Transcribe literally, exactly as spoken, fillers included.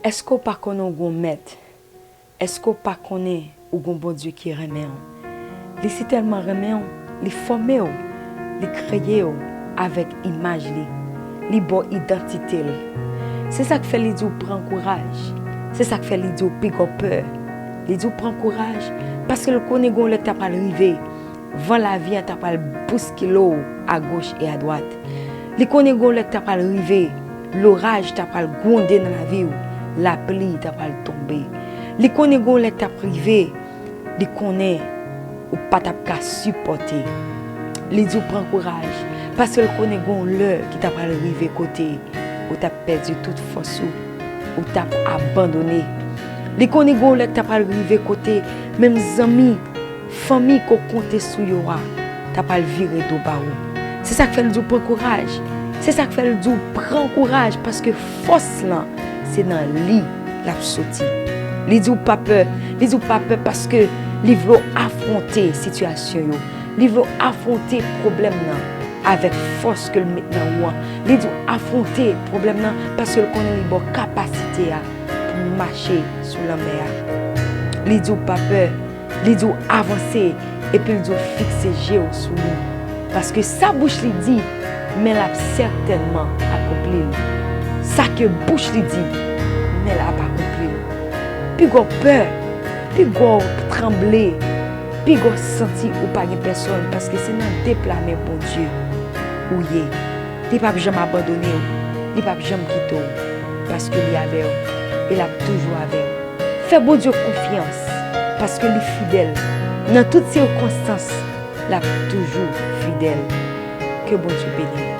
Èske w pa konnen w gon mèt? Èske w pa konnen ou gon Bondye ki renmen w? Li sitèlman renmen w, li fòme w, li kreye w avèk imaj li. Li ba w idantite l. Se sa k fè li di w pran kouraj. Se sa k fè li di w pigò pè. Li di w pran kouraj paske l konnen gon lè k ta pral rive. Van lavi a ta pral bouskile w agoch e adwat. Li konnen gon lè k ta pral rive, loraj ta pral gwonde nan lavi w, lapli ta pral tonbe. Li konnen gon lè k t ap rive, li konnen ou pa t ap ka sipòte. Li di w pran kouraj, paske l konnen gon lè ki ta pral rive kote ou t ap pèdi tout fòs ou, ou t ap abandone. Li konnen gon lè k ta pral rive kote menm zanmi, fanmi ke w konte sou yo a ta pral vire do ba ou. Se sa k fè l di w pran kouraj. Se sa k fè l di w pran kouraj, paske fòs lan, se nan li l ap soti. Li di w pa pè. Li di w pa pè paske li vle w afwonte sitiyasyon yo. Li vle w afwonte pwoblèm nan avèk fòs ke l met nan ou an. Li di w afwonte pwoblèm nan paske l konnen li ba w kapasite a pou w mache sou lanmè a. Li di w pa pè. Li di w avanse, epi l di w fikse je w sou li. Paske sa bouch li di, men l ap sètènman akonpli l. Sa ke bouch li di, men l ap akonpli l. Pigò pè, pigò tranble, pigò santi ou pa gen pèsòn, paske se nan de pla men Bondye ou ye. Li p ap janm abandone w, li p ap janm kite w, paske li avè w, e l ap toujou avè w. Fè Bondye konfyans, paske li fidèl. Nan tout sikonstans, l ap toujou fidèl. Ke Bondye beni w.